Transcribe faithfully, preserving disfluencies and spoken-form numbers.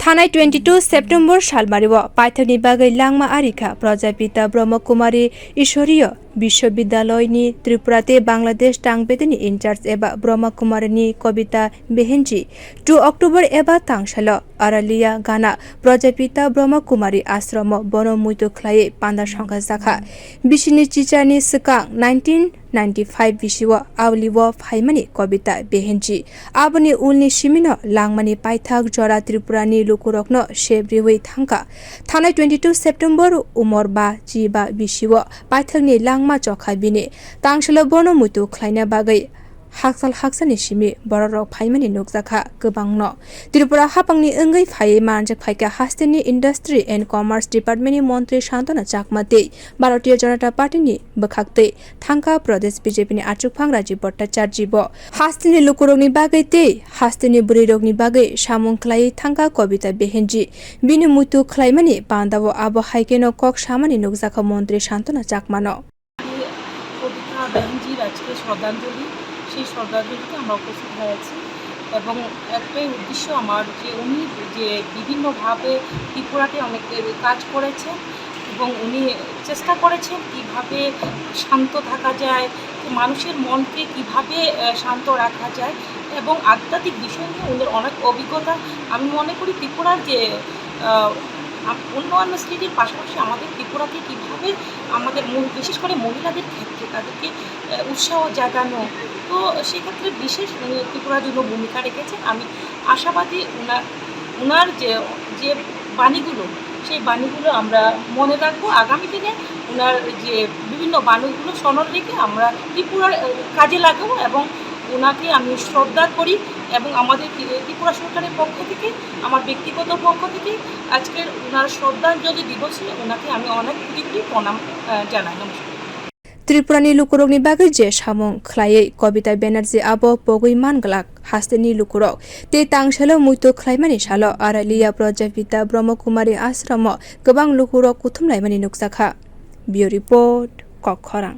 Thanai twenty two September salmario paithakni bagwi langma arikha Prajapita Brahma Kumari Iswariyo Bishwabidyaloyni Tripura tei Bangladesh tangbedini in charge eba Brahma Kumarini Kobita Behenji two October eba tangsalo Aralia Gana Prajapita Brahma Kumari Ashromo bono muitu khlaiwi panda songkha jakha. Bisini chichani swkang nineteen ninety five bisio Aulio phaimani Kobita Behenji. Aboni ulni simino langmani paithak jora Tripurani lukurokno sebriwi thangkha. Thanai twenty two September umor ba chi ba bisio paithakni langma chokha bini. Tangsalo bono muitu khlaina bagwi hakchal hakchani simi bororok phaimani nukjakha kwbangno. Tripura hapangni wngwi phaiwi manjak phaikha hasteni Industry and Commerce Department ni Montri Santana Chakma tei Bharatiya Janata Party ni bwkhaktwi thangkha Pradesh B J P ni achukphang Rajiv Bhattacharjee bo. Hasteni lukurokni bagwi tei hasteni bwrwirokni bagwi samung khlaiwi thangkha Kobita Behenji. Bini muitu khlaimani pandao abo hai kheno kok samani nukjakha Montri Santana Chakmano. কবিতা বেহেনজির আজকে শ্রদ্ধাঞ্জলি, সেই শ্রদ্ধাঞ্জলিতে আমরা উপস্থিত হয়েছি এবং একটাই উদ্দেশ্য আমার যে উনি যে বিভিন্নভাবে ত্রিপুরাতে অনেক কাজ করেছেন এবং উনি চেষ্টা করেছেন কিভাবে শান্ত থাকা যায়, যে মানুষের মনকে কিভাবে, আহ, শান্ত রাখা যায় এবং আধ্যাত্মিক বিষয় নিয়ে ওনার অনেক অভিজ্ঞতা। আমি মনে করি ত্রিপুরার যে, আহ, আম-, অন্যান্য স্টেটের পাশাপাশি আমাদের ত্রিপুরাকে কিভাবে আমাদের মহি-, বিশেষ করে মহিলাদের ক্ষেত্রে তাদেরকে, আহ, উৎসাহ জাগানো। তো সেক্ষেত্রে বিশেষ উনি ত্রিপুরার জন্য ভূমিকা রেখেছেন। আমি আশাবাদী ওনার, ওনার যে, যে বাণীগুলো, সেই বাণীগুলো আমরা মনে রাখবো। আগামী দিনে ওনার যে বিভিন্ন বাণীগুলো স্মরণ রেখে আমরা ত্রিপুরার, আহ, কাজে লাগাবো এবং ওনাকে আমি শ্রদ্ধা করি এবং আমাদের ত্রি-, ত্রিপুরা সরকারের পক্ষ থেকে, আমার ব্যক্তিগত পক্ষ থেকে আজকের ওনার শ্রদ্ধাঞ্জলি দিবসে ওনাকে আমি অনেক কোটি কোটি প্রণাম, আহ, জানাই। নমস্কার। Tripurani lukurokni bagwi je samung khlaiwi Kobita Banerjee abo pogwi man glak hasteni lukurok tei tangsalo muitu khlaimani salo Aralia Prajapita Brahma Kumari Ashromo kwbang lukurok kuthum laimani nukjakha. Bureau Report, Kokkhorang.